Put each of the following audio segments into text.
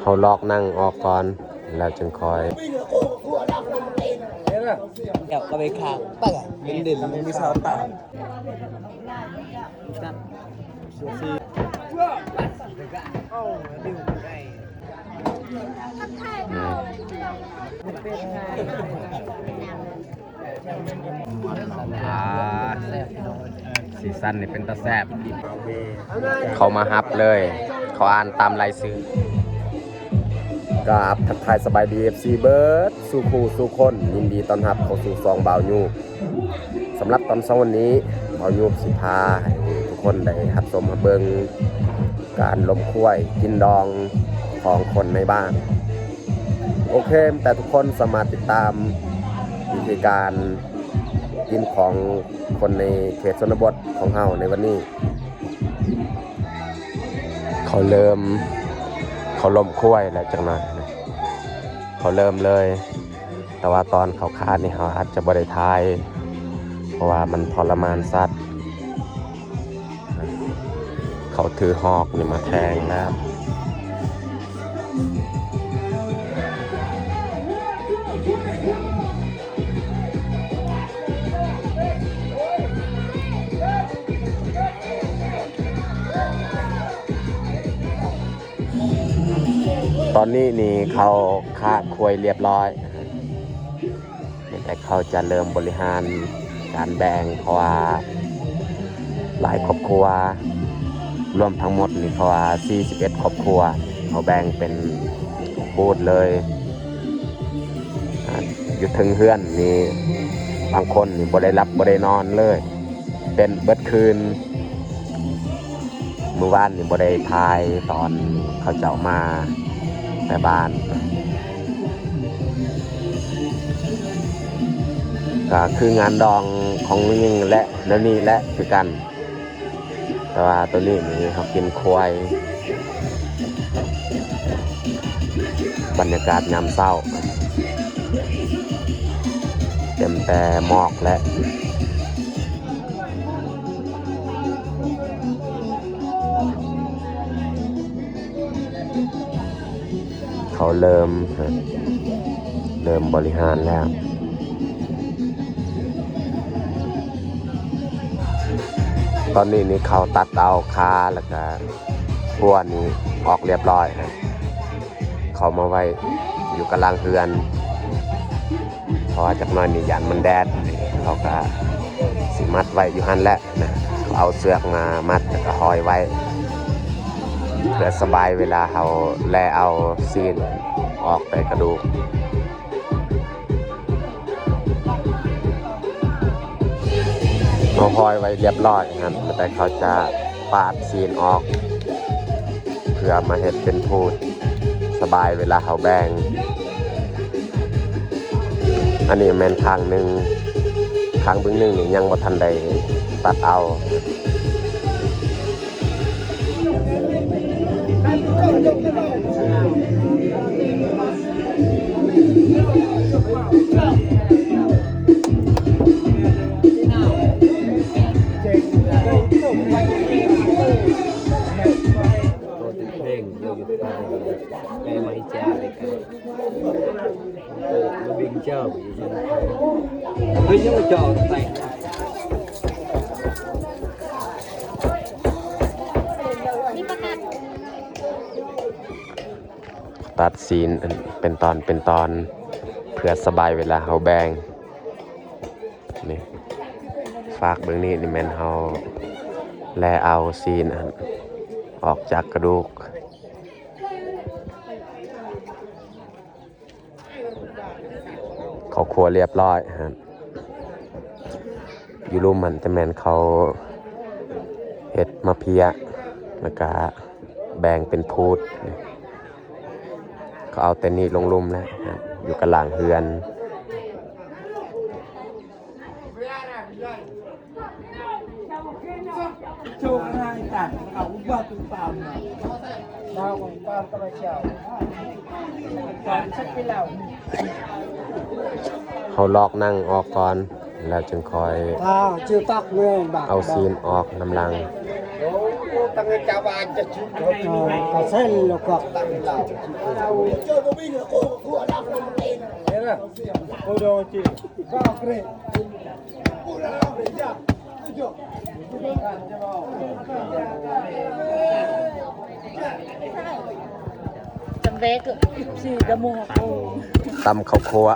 ເຮົາລອກໜັງອອກກ່ອນ ແລ້ວຈຶ່ງຄ່ອຍ ເຈົ້າກໍໄປຂ້າງ ໄປ ເດັ່ນໆ ມີຊາວຕ່າງ. ອ່າ ສີສັນນີ້ເປັນຕາແຊບ ເຂົາມາຮັບເລີຍ ເຂົາອ່ານຕາມລາຍຊື່. ກາບທັກທາຍສະບາຍດີ ເອັຟຊີ ເບິດສູ່ຄູ່ສູ່ຄົນ ຍິນດີຕ້ອນຮັບເຂົ້າສູ່ຊ່ອງບ່າວຍູບ. ສຳລັບຕອນເຊົ້າວັນນີ້ ບ່າວຍູບຊິພາໃຫ້ທຸກຄົນໄດ້ຮັບຊົມຮັບເບິ່ງການລົມຄວາຍກິນດອງຂອງຄົນໃນບ້ານ. ໂອເຄ ແຕ່ທຸກຄົນສາມາດຕິດຕາມວິທີການກິນຂອງຄົນໃນເຂດຊົນນະບົດຂອງເຮົາໃນວັນນີ້. ເຂົາເລີ່ມ ເຂົາລົມຄວາຍແລ້ວຈັກໜ້ອຍ ເຂົາເລີ່ມເລີຍ. ແຕ່ວ່າຕອນເຂົາຄານນີ້ເຮົາອາດຈະບໍ່ໄດ້ຖ່າຍ ເພາະວ່າມັນທໍລະມານສັດ. ເຂົາຖືຫອກນີ້ມາແທງແລ້ວ. ຕອນນີ້ນີ້ເຂົາຄາຄວາຍລຽບຮ້ອຍ ມີແຕ່ເຂົາຈະເລີ່ມບໍລິຫານການແບ່ງ ເພາະວ່າຫຼາຍຄອບຄົວ ລວມທັງໝົດນີ້ເຂົາວ່າສີ່ສິບເອັດຄອບຄົວ ເຂົາແບ່ງເປັນບູດເລີຍ. ອາ ຢູ່ເທິງເຮືອນນີ້ ບາງຄົນນີ້ບໍ່ໄດ້ຫຼັບບໍ່ໄດ້ນອນເລີຍ ເຕັ້ນເບິດຄືນ. ມື້ວານນີ້ບໍ່ໄດ້ຖ່າຍຕອນເຂົາເຈົ້າມາແຕ່ບ້ານ ກະຄືງານດອງຂອງຍິງແຫຼະ ແນວນີ້ແຫຼະຄືກັນ. ແຕ່ວ່າໂຕນີ້ນີ້ເຮົາກິນຄວາຍ ບັນຍາກາດຍາມເຊົ້າ ເຕັມແຕ່ໝອກແຫຼະ. ເຂົາເລີ່ມ ເລີ່ມບໍລິຫານແລ້ວ. ຕອນນີ້ນີ້ເຂົາຕັດເອົາຄາ ແລ້ວກະ ຫົວນີ້ອອກລຽບຮ້ອຍ ເຂົາມາໄວ້ຢູ່ກາງຫຼັງເຮືອນ ເພາະວ່າຈັກໜ້ອຍນີ້ຢ້ານມັນແດດ ເຂົາກະຊິມັດໄວ້ຢູ່ຫັ້ນແຫຼະນະ. ເຂົາເອົາເຊືອກມາມັດ ແລ້ວກະຫ້ອຍໄວ້ ເພື່ອສະບາຍເວລາເຮົາແລ່ເອົາຊີ້ນອອກແຕ່ກະດູກ. ເຮົາຫ້ອຍໄວ້ລຽບຮ້ອຍຫັ້ນ ແຕ່ເຂົາຈະປາດຊີ້ນອອກ ເພື່ອມາເຮັດເປັນພູດ ສະບາຍເວລາເຮົາແບ່ງ. ອັນນີ້ແມ່ນຂ້າງໜຶ່ງ ຂ້າງເບື້ອງໜຶ່ງນີ້ຍັງບໍ່ທັນໄດ້ຕັດເອົາ. ຕັດຊີ້ນເປັນຕອນເປັນຕອນ ເພື່ອສະບາຍເວລາເຮົາແບ່ງ. ນີ້ ຟາກເບື້ອງນີ້ນີ້ແມ່ນເຮົາແລ່ເອົາຊີ້ນຫັ້ນອອກຈາກກະດູກ. ເຂົາຄົວລຽບຮ້ອຍຫັ້ນ ຢູ່ລຸ່ມຫັ້ນຈະແມ່ນເຂົາເຮັດມາເພຍ ແລ້ວກະແບ່ງເປັນພູດ. ເຂົາເອົາແຕ່ນີ້ລົງລຸ່ມແລ້ວ ຢູ່ກາງຫຼັງເຮືອນ. ເຮົາລອກໜັງອອກກ່ອນ ແລ້ວຈຶ່ງຄ່ອຍເອົາຊີ້ນອອກນຳຫຼັງ. Ô, ô, tăng cái cháo ba ăn cho chín thôi. Ờ, cà sel lộc cọc. Tăng cái lào. Chăm bé cứ xì đâm mù hộp. ຕຳເຂົ້າຂົ້ວ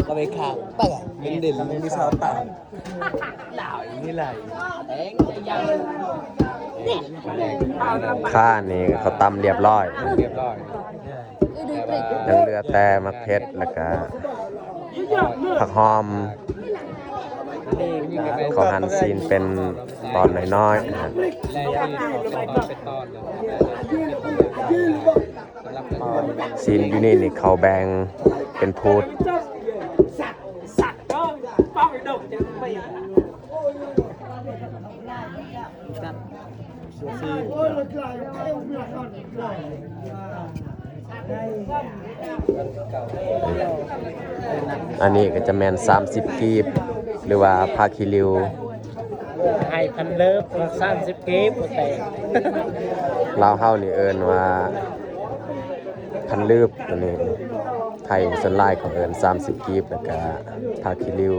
ກໍໄປຂ້າງ ເປັນເດັ່ນ ມີຊາວຕາ ຂ້ານີ້ເຂົາຕຳລຽບຮ້ອຍ ລຽບຮ້ອຍ ຍັງເຫຼືອແຕ່ໝາກເຜັດ ແລ້ວກະຜັກຫອມ ເຂົາຫັ່ນຊີ້ນເປັນຕອນນ້ອຍໆ ຊີ້ນຢູ່ນີ້ນີ້ເຂົາແບ່ງເປັນພູດ. ອັນນີ້ກໍຈະແມ່ນສາມສິບກີບ ຫຼືວ່າຜ້າຂີ້ລິ້ວ ໃຫ້ພັນເລີບສາມສິບກີບ ແຕ່ລາວເຮົານີ້ເອີ້ນວ່າພັນລືບ ຕົວນີ້ ໄທສ່ວນຫຼາຍເຂົາເອີ້ນສາມສິບກີບ ແລ້ວກະຜ້າຂີ້ລິ້ວ.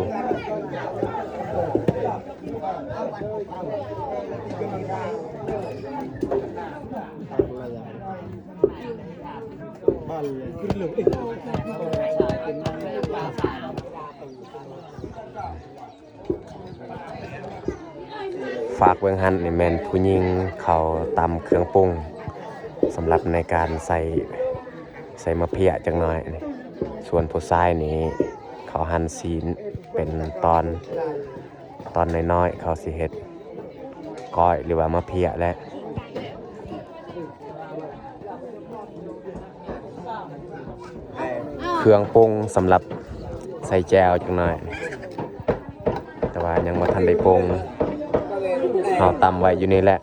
ຟາກເບື້ອງຫັ້ນນີ້ແມ່ນຜູ້ຍິງເຂົາຕຳເຄື່ອງປຸງ ສຳລັບໃນການໃສ່ ໃສ່ມາເພຍຈັກໜ້ອຍ. ສ່ວນຜູ້ຊາຍນີ້ເຂົາຫັ່ນຊີ້ນເປັນຕອນ ຕອນນ້ອຍໆ ເຂົາຊິເຮັດກ້ອຍ ຫຼືວ່າມາເພຍແຫຼະ. ເຄື່ອງປຸງສຳລັບໃສ່ແຈ່ວຈັກໜ້ອຍ ແຕ່ວ່າຍັງບໍ່ທັນໄດ້ປຸງ ເຮົາຕຳໄວ້ຢູ່ນີ້ແຫຼະ.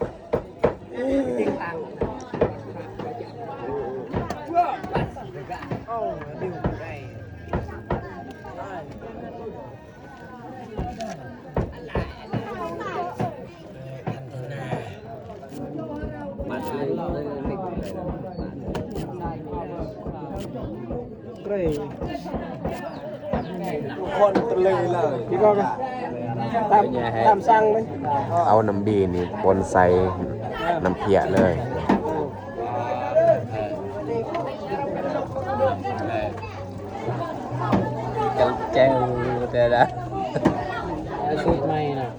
ຄົນຕະເລີຍເລີຍ ທີ່ວ່າຕາມ ຕາມສັ່ງເລີຍ ເອົານ້ຳບີນີ້ປົນໃສ່ນ້ຳເພຍເລີຍ. ແຈ່ວແຕ່ລະ ສູດໃໝ່ເນາະ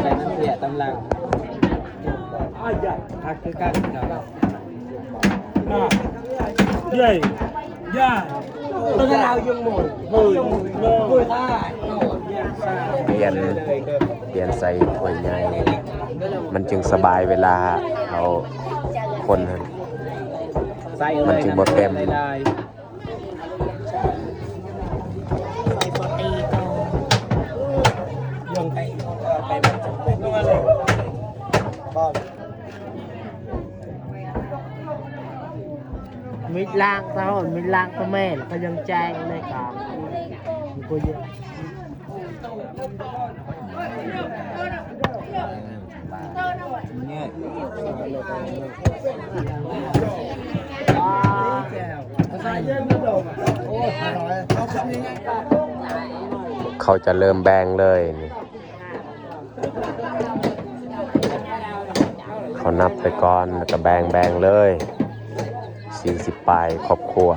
ໃສ່ນ້ຳເພຍຕຳລັງ ຄັກຄືກັນເນາະ. ເຢັຍ ຢ່າ ປຽນ ປ່ຽນໃສ່ຖ້ວຍໃຫຍ່ ມັນຈຶ່ງສະບາຍເວລາເຮົາຄົນຫັ້ນ ມັນຈຶ່ງບໍ່ເຕັມ. ມິດລ້າງເຕົ້າ ມິດລ້າງຕະແມ່ ແລ້ວກໍຍັງແຈ້ງໃນກາງ ມັນກໍເຍອະ. ເຂົາຈະເລີ່ມແບ່ງເລີຍນີ້ ເຂົານັບໄປກ່ອນ ແລ້ວກໍແບ່ງ ແບ່ງເລີຍ ສີ່ສິບປາຍຄອບຄົວ.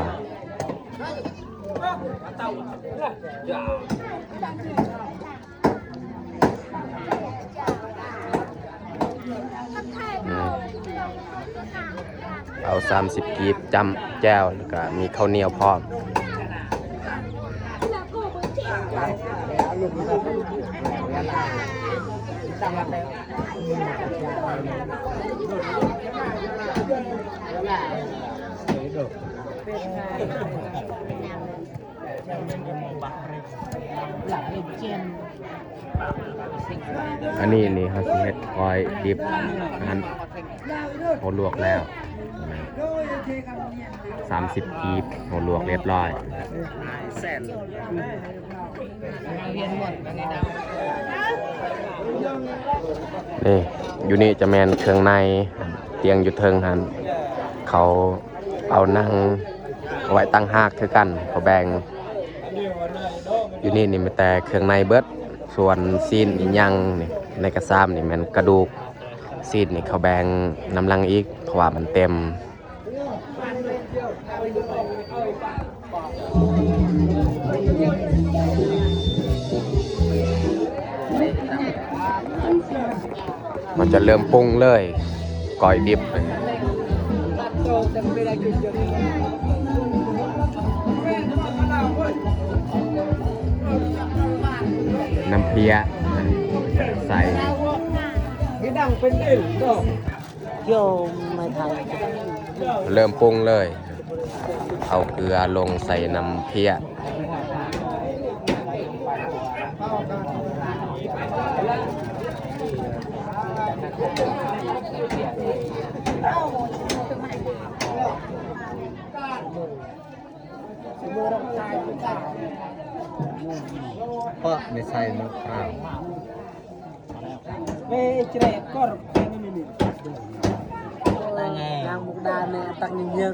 ເອົາສາມສິບກີບຈ້ຳແຈ່ວ ແລ້ວກະມີເຂົ້າໜຽວພ້ອມ. ອັນນີ້ນີ້ເຮົາຊິເຮັດກ້ອຍດິບຫັ້ນ ເຮົາລວກແລ້ວ ສາມສິບກີບ ເຮົາລວກຮຽບຮ້ອຍ. ນີ້ ຢູ່ນີ້ຈະແມ່ນເຄື່ອງໃນ, ຕຽງຢູ່ເທິງຫັ້ນ ເຂົາເອົານັ່ງໄວ້ຕ່າງຫາກຄືກັນ, ເຂົາແບ່ງ. ຢູ່ນີ້ນີ້ມີແຕ່ເຄື່ອງໃນເບິດ, ສ່ວນຊີ້ນອີ່ຫຍັງນີ້ ໃນກະຊາມນີ້ແມ່ນກະດູກ, ຊີ້ນນີ້ເຂົາແບ່ງນຳຫຼັງອີກ ເພາະວ່າມັນເຕັມ. ເຮົາຈະເລີ່ມປຸງເລີຍ, ກ້ອຍດິບ, ນ້ຳເພຍໃສ່. ເລີ່ມປຸງເລີຍ, ເອົາເກືອລົງໃສ່ນ້ຳເພຍ. ເພາະໄດ້ໃສ່ໝາກພ້າວ. ເອີ ເຈແລກກໍ ນາງມຸກດາແມ່ຕັກຍິງເຍອະ.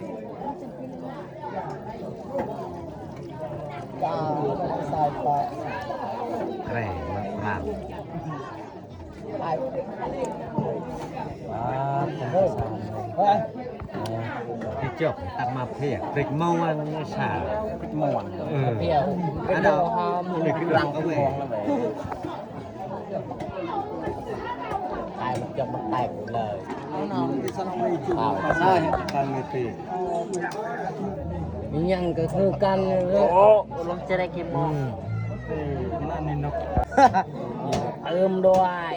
ແຮ່ມາກ. ເອີ ທີ່ຈົບຕັກມາເພຍ ເປັກມ່ວນຊາ ເປັກມ່ວນ ເອີ ອັນນັ້ນ ນີ້ຄືຫຼັງເອົາໄວ້. ຂາຍມັນຈົນມັນແຕກເລີຍ. ມີຫຍັງກໍຄືກັນເລີຍ. ໂອ້ ລົງຈະໄດ້ກິນໝໍ. ອືມ ເຕີມດ້ວຍ.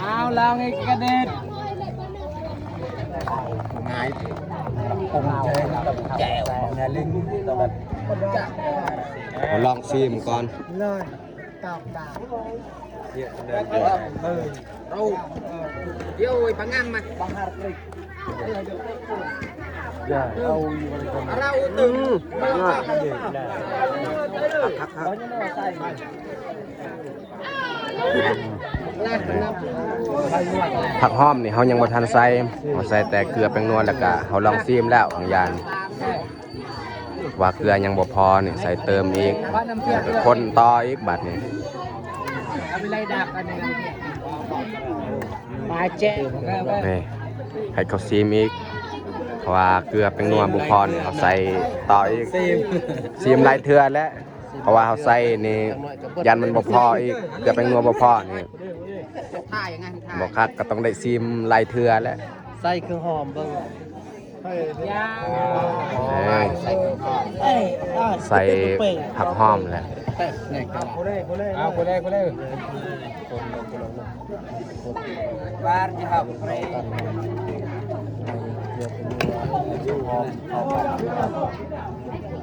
ອ້າວ ລາວໄງກະເດັດ ງ່າຍ ແຈ່ວ ແຈ່ວ ແນ່ລິງ ລອງຊີມກ່ອນ. ເລີຍ ຕອກດາ ເອີ ເອົາ ດຽວໄປງາມມາ ເອົາ ເອົາ ເອົາ ຜັກຫອມນີ້ເຮົາຍັງບໍ່ທັນໃສ່, ເຮົາໃສ່ແຕ່ເກືອແປ້ງນົວ ແລ້ວກະເຮົາລອງຊີມແລ້ວ ບາງຢ່າງ ວ່າເກືອຍັງບໍ່ພໍນີ້ ໃສ່ເຕີມອີກ ແລ້ວກໍຄົນຕໍ່ອີກບາດນີ້. ປາແຈະ ນີ້ ໃຫ້ເຂົາຊີມອີກ ເພາະວ່າເກືອແປ້ງນົວບໍ່ພໍນີ້ ເຮົາໃສ່ຕໍ່ອີກ ຊີມ ຊີມຫຼາຍເທື່ອແຫຼະ ເພາະວ່າເຮົາໃສ່ນີ້ ຢ້ານມັນບໍ່ພໍອີກ ເກືອແປ້ງນົວບໍ່ພໍນີ້ ບໍ່ຄັກ ກໍຕ້ອງໄດ້ຊີມຫຼາຍເທື່ອແຫຼະ. ໃສ່ເຄື່ອງຫອມເບິ່ງ ເອີ ໃສ່ຜັກຫອມແຫຼະ. ເອົາ ຜູ້ໃດ ຜູ້ໃດ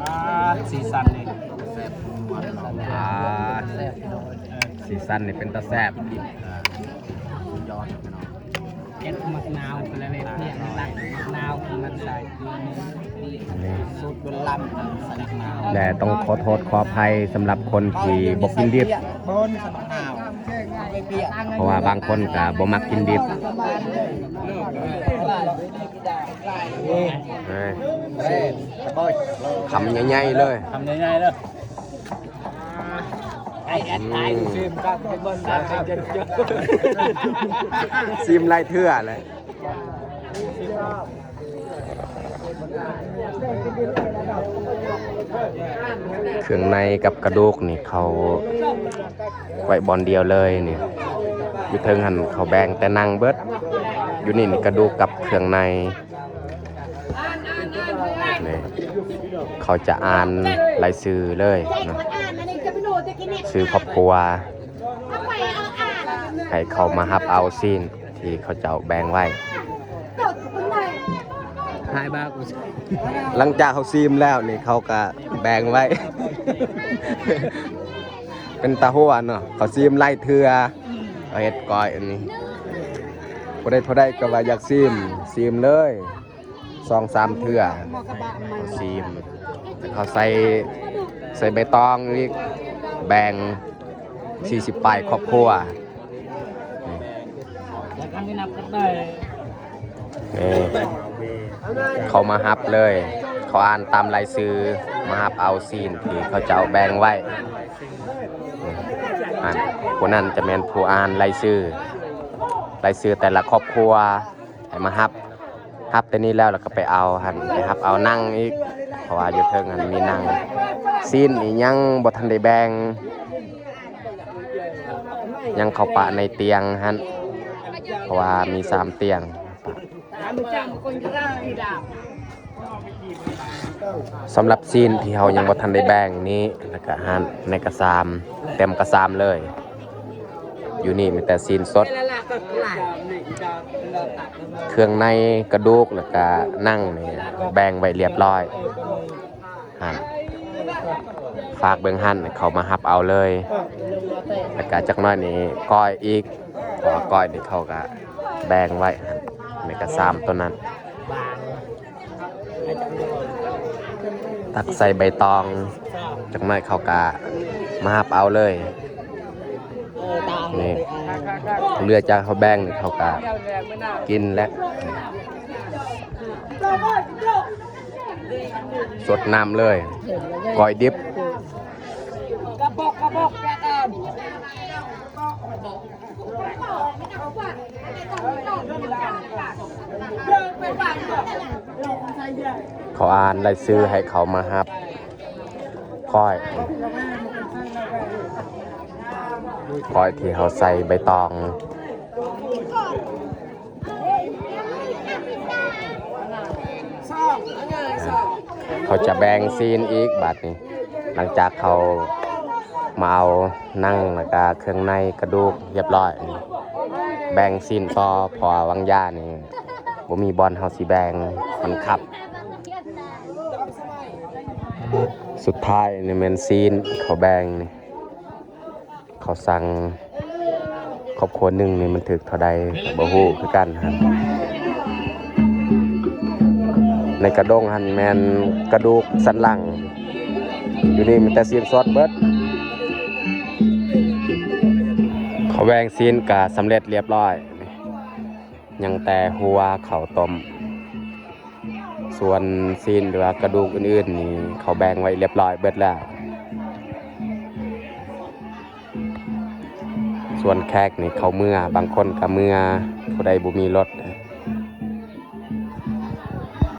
ອ່າ ສີສັນນີ້ ອ່າ ສີສັນນີ້ເປັນຕາແຊບ. ເກັບໝາກນາວໄປແລ້ວເວ ເພຍນະ ໝາກນາວທີ່ມັນໃສ່ ສູດໂບລານ ໃສ່ໝາກນາວ ແລະ ຕ້ອງຂໍໂທດຂໍອະໄພສຳລັບຄົນທີ່ບໍ່ກິນດິບ ເພາະວ່າບາງຄົນກໍບໍ່ມັກກິນດິບ. ເອີ ຄຳໃຫຍ່ໆເລີຍ ຄຳໃຫຍ່ໆເລີຍ. ອືມ ຊີມຫຼາຍເທື່ອແຫຼະ. ເຄື່ອງໃນກັບກະດູກນີ້ ເຂົາໄວ້ບ່ອນດຽວເລີຍນີ້. ຢູ່ເທິງຫັ້ນເຂົາແບ່ງແຕ່ໜັງເບິດ, ຢູ່ນີ້ນີ້ກະດູກກັບເຄື່ອງໃນ. ນີ້ ເຂົາຈະອ່ານລາຍຊື່ເລີຍເນາະ, ຊື່ຄອບຄົວ ໃຫ້ເຂົາມາຮັບເອົາຊີ້ນທີ່ເຂົາເຈົ້າແບ່ງໄວ້. ຖ່າຍບາກ ຫຼັງຈາກເຮົາຊີມແລ້ວນີ້ ເຂົາກະແບ່ງໄວ້ ເປັນຕາຫົວເນາະ ເຂົາຊີມຫຼາຍເທື່ອ ເຂົາເຮັດກ້ອຍອັນນີ້ ຜູ້ໃດເທົ່າໃດກໍວ່າຢາກຊີມ ຊີມເລີຍ ສອງສາມເທື່ອ ເຂົາຊີມ ເຂົາໃສ່ ໃສ່ໃບຕອງອີກ ແບ່ງສີ່ສິບປາຍຄອບຄົວ. ນີ້ ເຂົາມາຮັບເລີຍ ເຂົາອ່ານຕາມລາຍຊື່ ມາຮັບເອົາຊີ້ນທີ່ເຂົາເຈົ້າແບ່ງໄວ້. ນີ້ ອັນ ຜູ້ນັ້ນຈະແມ່ນຜູ້ອ່ານລາຍຊື່ ລາຍຊື່ແຕ່ລະຄອບຄົວ ໃຫ້ມາຮັບ ຮັບແຕ່ນີ້ແລ້ວ ແລ້ວກໍໄປເອົາຫັ້ນ ໄປຮັບເອົາໜັງອີກ ເພາະວ່າຢູ່ເທິງຫັ້ນມີໜັງ ຊີ້ນນີ້ຍັງບໍ່ທັນໄດ້ແບ່ງ ຍັງເຂົ້າປະໃນຕຽງຫັ້ນ ເພາະວ່າມີສາມຕຽງ. ສຳລັບຊີ້ນທີ່ເຮົາຍັງບໍ່ທັນໄດ້ແບ່ງນີ້ ແລ້ວກະຫັ້ນ ໃນກະຊາມ ເຕັມກະຊາມເລີຍ. ຢູ່ນີ້ມີແຕ່ຊີ້ນສົດ ເຄື່ອງໃນ ກະດູກ ແລ້ວກະໜັງນີ້ແບ່ງໄວ້ລຽບຮ້ອຍ. ຫັ້ນ ຝາກເບິ່ງຫັ້ນ ເຂົາມາຮັບເອົາເລີຍ ແລ້ວກະຈັກໜ້ອຍນີ້ກ້ອຍອີກ ເພາະວ່າກ້ອຍນີ້ເຂົາກະແບ່ງໄວ້ຫັ້ນ ແມ່ນກະຊາມໂຕນັ້ນ ຕັກໃສ່ໃບຕອງ ຈັກໜ້ອຍເຂົາກະມາຮັບເອົາເລີຍ. ນີ້ ເຫຼືອຈາກເຮົາແບ່ງນີ້ ເຂົາກະກິນແລ້ວ ສົດນ້ຳເລີຍ ກ້ອຍດິບ. ເຂົາອ່ານລາຍຊື່ໃຫ້ເຂົາມາຮັບກ້ອຍ ກ້ອຍທີ່ເຮົາໃສ່ໃບຕອງ. ເຂົາຈະແບ່ງຊີ້ນອີກບາດນີ້ ຫຼັງຈາກເຂົາມາເອົາໜັງ ແລ້ວກະເຄື່ອງໃນ ກະດູກ ຮຽບຮ້ອຍ ແບ່ງຊີ້ນຕໍ່ ເພາະວ່າຫວ່າງຢານີ້ ບໍ່ມີບ່ອນເຮົາຊິແບ່ງ ມັນຄັບ. ສຸດທ້າຍນີ້ແມ່ນຊີ້ນເຂົາແບ່ງນີ້ ເຂົາສັ່ງຄອບຄົວໜຶ່ງນີ້ມັນຖືກເທົ່າໃດ ບໍ່ຮູ້ຄືກັນຫັ້ນ. ໃນກະດົງຫັ້ນແມ່ນກະດູກສັນຫຼັງ ຢູ່ນີ້ມີແຕ່ຊີ້ນສົດເບິດ. ເຂົາແບ່ງຊີ້ນກະສຳເລັດລຽບຮ້ອຍ ຍັງແຕ່ຫົວເຂົ້າຕົ້ມ. ສ່ວນຊີ້ນ ຫຼືວ່າກະດູກອື່ນໆນີ້ ເຂົາແບ່ງໄວ້ລຽບຮ້ອຍເບິດແລ້ວ. ສ່ວນແຂກນີ້ເຂົາເມືອ ບາງຄົນກະເມືອ ຜູ້ໃດບໍ່ມີລົດ